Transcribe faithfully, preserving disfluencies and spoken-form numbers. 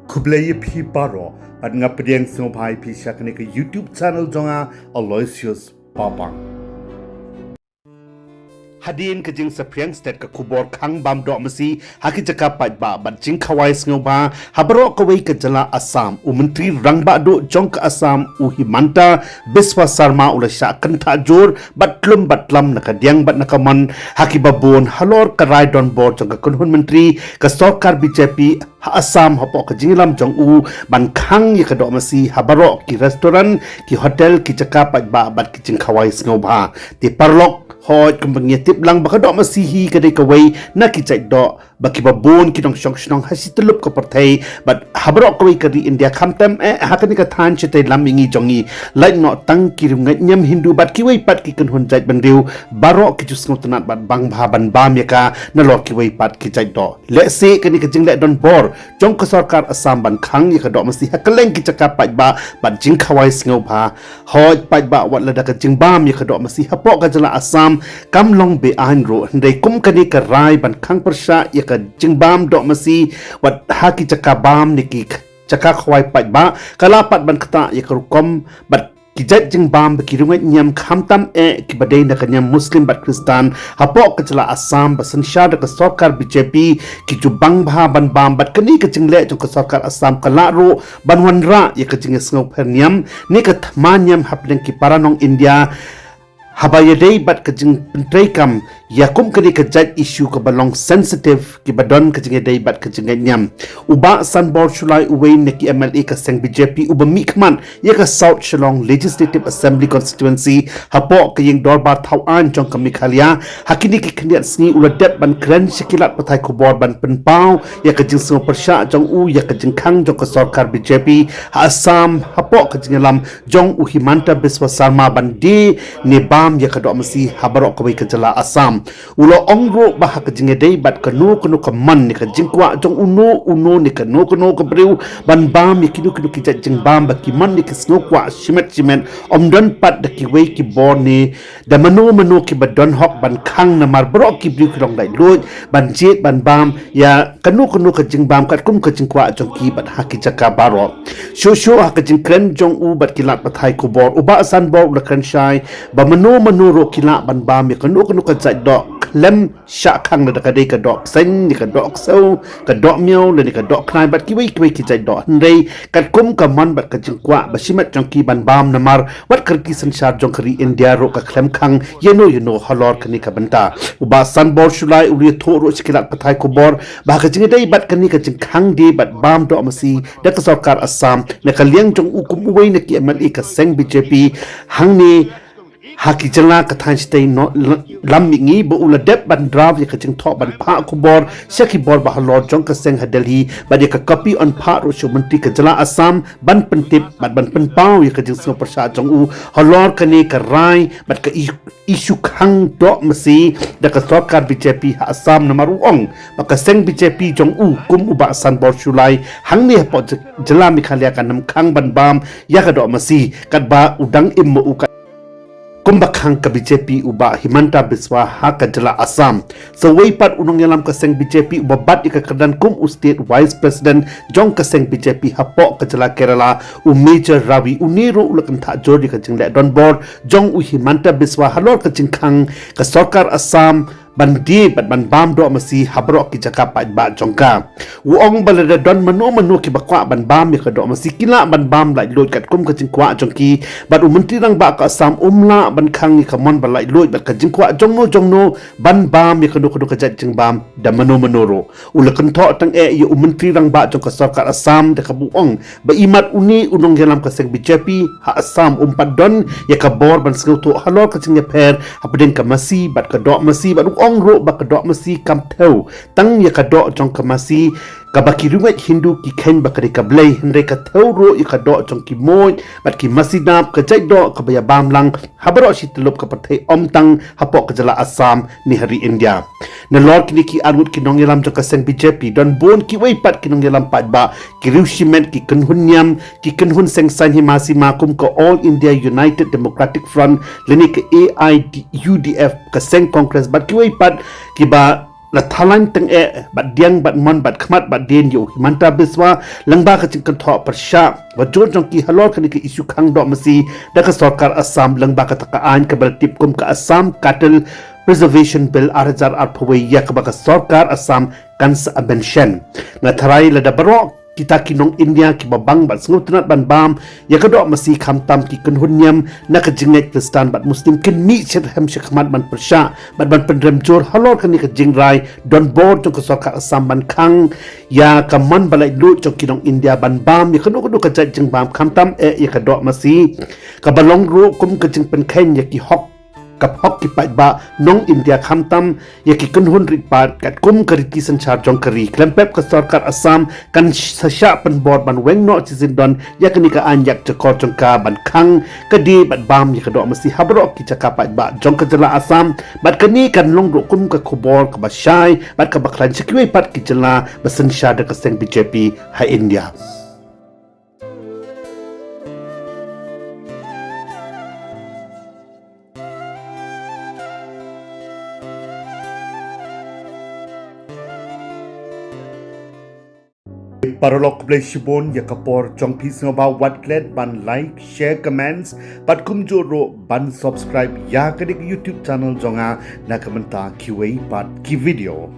Khublei ïa phi baroh, bad nga pdiang sngewbha ïa phi sha kane ka YouTube channel jong nga, Aloysius Papang. Hadien ka jingsaphriang stet ka khubor khang bam doh masi ha ki jaka paidbah bad jingkhawai sngewbha ha baroh kawei ka jylla Assam, u Myntri Rangbah Duh jong ka Assam, u Himanta Biswa Sarma, u la shah kynthah jur bad tlum bad tlam na ka diang bad na ka mon ha ki babun halor ka rai donbor jong ka kynhun myntri ka sorkar B J P ha Assam hapoh ka jingïalam jong u ban khang ïa ka doh masi ha baroh ki restaurant, ki hotel, ki jaka paidbah bad ki jingkhawai sngewbha. Te paralok, hooid, kumba ngi tip lang ba ka doh masi hi ka dei kawei na ki jait doh ba ki babun ki nongshong shnong ha shi tyllup ka pyrthei bad ha baroh kawei ka ri India, khamtam eh ha kane ka thaiñ shatei lam mihngi jong ngi. Lait noh tang ki riewngeit niam Hindu bad kiwei pat ki kynhun jaitbynriew, baroh ki ju sngewtynnat bad bang bha ban bam ïa ka nalor kiwei pat ki jait doh. Lehse kane ka jingleh donbor jong ka sorkar Assam ban khang ïa ka doh masi ha kylleng ki jaka paidbah bad jingkhawai sngewbha. Hooid paidbah, wat lada ka jingbam ïa ka doh masi hapoh ka jylla Assam kam long be-aiñ ruh, hynrei kum kane ka rai ban khang pyrshah ïa ka jingbam doh masi wat ha ki jaka bam ne ki jaka khawai paidbah, ka lah pat ban ktah ïa ka rukom bad ki jait jingbam ba ki riewngeit niam, khamtam eh kiba dei na ka niam Muslim bad Khristan hapoh ka jylla Assam ba synshar da ka sorkar B J P ki ju bang bha ban bam. Bad kane ka jingleh jong ka sorkar Assam ka lah ruh ban wanrah ïa ka jingïasngewpher niam ne ka thma niam hapdeng ki para nong India haba ïadei bad ka jingpyntreikam ïa kum kane ka jait issue kaba long sensitive, kiba don ka jingïadei bad ka jingngeit niam. U Bah Sanbor Shullai, uwei na ki M L A ka seng B J P uba mihkhmat ïa ka South Shillong Legislative Assembly Constituency hapoh ka ïing dorbar thawaiñ jong ka Meghalaya, ha kine ki khyndiat sngi u la dep ban kren sha ki lad pathai khubor ban pynpaw ïa ka jingsngewpyrshah jong u ïa ka jingkhang jong ka sorkar B J P ha Assam hapoh ka jingïalam jong u Himanta Biswa Sarma ban die ne bam ïa ka doh masi ha baroh kawei ka jylla Assam. U la ong ruh ba ha ka jingïadei bad kano kano ka mon ne ka jingkwah jong uno uno ne kano kano ka briew ban bam ïa kino kino ki jait jingbam ba ki mon ne ki sngewkwah shimet shimet, ym don pat da kiwei ki bor ne da mano mano kiba don hok ban khang, namar baroh ki briew ki long laitluid ban jied ban bam ïa kano kano ka jingbam katkum ka jingkwah jong ki bad ha ki jaka baroh. Shuh shuh ha ka jingkren jong u bad ki lad pathai khubor, u Bah Sanbor u la kren shai ba mano mano ruh ki lah ban bam ïa kano kano ka jait doh khlem shah khang, lada ka dei ka doh bseiñ ne ka doh ksew, ka doh miaw lane ka doh khnai bad kiwei kiwei ki jait doh, hynrei katkum ka mon bad ka jingkwah ba shimet jong ki ban bam, namar wat ka riti synshar jong ka ri India ruh ka khlem khang ïano ïano halor kane ka bynta. U Bah Sanbor Shullai u la ïathuh ruh sha ki lad pathai khubor ba ha ka jingïadei bad kane ka jingkhang die bad bam doh masi da ka sorkar Assam na ka liang jong u kum uwei na ki M L A ka seng B J P hangne ha ki jylla ka thaiñ shatei lam mihngi, ba u la dep ban draft ïa ka jingthoh ban phah khubor sha ki bor ba halor jong ka seng ha Delhi bad ïa ka copy yn phah ruh sha u Myntri ka jylla Assam ban pyntip bad ban pynpaw ïa ka jingsngewpyrshah jong u halor kane ka rai bad ka i- issue khang doh masi da ka sorkar B J P ha Assam, namar u ong ba ka seng B J P jong u kum u Bah Sanbor Shullai hangne hapoh j- jylla Meghalaya kan ym khang ban bam ïa ka doh masi katba u dang im ma u ka kumba khang ka B J P u Bah Himanta Biswa ha ka jylla Assam. Sa uwei pat u nongïalam ka seng B J P uba bat ïa ka kyrdan kum u State Vice President jong ka seng B J P hapoh ka jylla Kerala, u Major Ravi, une ruh u la kynthah jur ïa ka jingleh donbor jong u Himanta Biswa halor ka jingkhang ka sorkar Assam ban die bad ban bam doh masi ha baroh ki jaka paidbah jong ka. U ong ba lada don mano mano kiba kwah ban bam ïa ka doh masi ki lah ban bam laitluid katkum ka jingkwah jong ki, bad u Myntri Rangbah ka Assam um lah ban khang ïa ka mon ba laitluid bad ka jingkwah jongno jongno ban bam ïa kano kano ka jait jingbam da mano mano ruh. U la kynthoh tang eh ïa u Myntri Rangbah jong ka sorkar Assam da kaba u ong ba imat une u nongïalam ka seng B J P ha Assam um pat don ïa ka bor ban sngewthuh halor ka jingïapher hapdeng ka masi bad ka doh masi, bad u ong ruh ba ka doh masi kam thew tang ïa ka doh jong ka masi kaba ki riewngeit Hindu ki kheiñ ba ka dei ka blei, hynrei ka thew ruh ïa ka doh jong ki muid bad ki masi dap, ka jait doh kaba ïabam lang ha baroh shi tyllup ka pyrthei, ym tang hapoh ka jylla Assam ne ha ri India. Nalor kine ki arngut ki nongïalam jong ka seng B J P don bun kiwei pat ki nongïalam paidbah, ki riew shimet, ki kynhun niam, ki kynhun seng saiñ hima sima kum ka All India United Democratic Front lane ka A I U D F, ka seng Congress bad kiwei pat kiba la thalang teng eh bad diang bad mon bad khmat bad dien ïa u Himanta Biswa lyngba ka jingkynthoh pyrshah ba jur jong ki halor kane ka issue khang doh masi da ka sorkar Assam lyngba kata ka aiñ kaba la tip kum ka Assam Cattle Preservation Bill ar hajar arphew wei ïa kaba ka sorkar Assam kan sa amend shen. Nga tharai lada baroh kita ki nong India kiba bang bad sngewtynnat ban bam ïa ka doh masi khamtam ki kynhun niam na ka jingngeit Khristan bad Muslim kin mih sha rhem sha khmat ban pyrshah bad ban pynrem jur halor kane ka jingrai donbor jong ka sorkar Assam ban khang ïa ka mon ba laitluid jong ki nong India ban bam ïa kano kano ka jait jingbam khamtam eh ïa ka doh masi kaba long ruh kum ka jingpynkheiñ ïa ki hok ka hok ki paidbah nong India khamtam ïa ki kynhun rit pat katkum ka riti synshar jong ka ri. Khlem pep ka sorkar Assam kan sa shah pynbor ban weng noh shisien don ïa kane ka aiñ ïa ka jakor jong ka ban khang ka die bad bam ïa ka doh masi ha baroh ki jaka paidbah jong ka jylla Assam bad kane kan long ruh kum ka khubor kaba shai bad kaba khlaiñ sha kiwei pat ki jylla ba synshar da ka seng B J P ha India. Paralok, khublei shibun ïa ka por jong phi, sngewbha wat klet ban like, share, comments bad kumjuh ruh ban subscribe ïa kane ka YouTube channel jong nga na ka bynta kiwei pat ki video.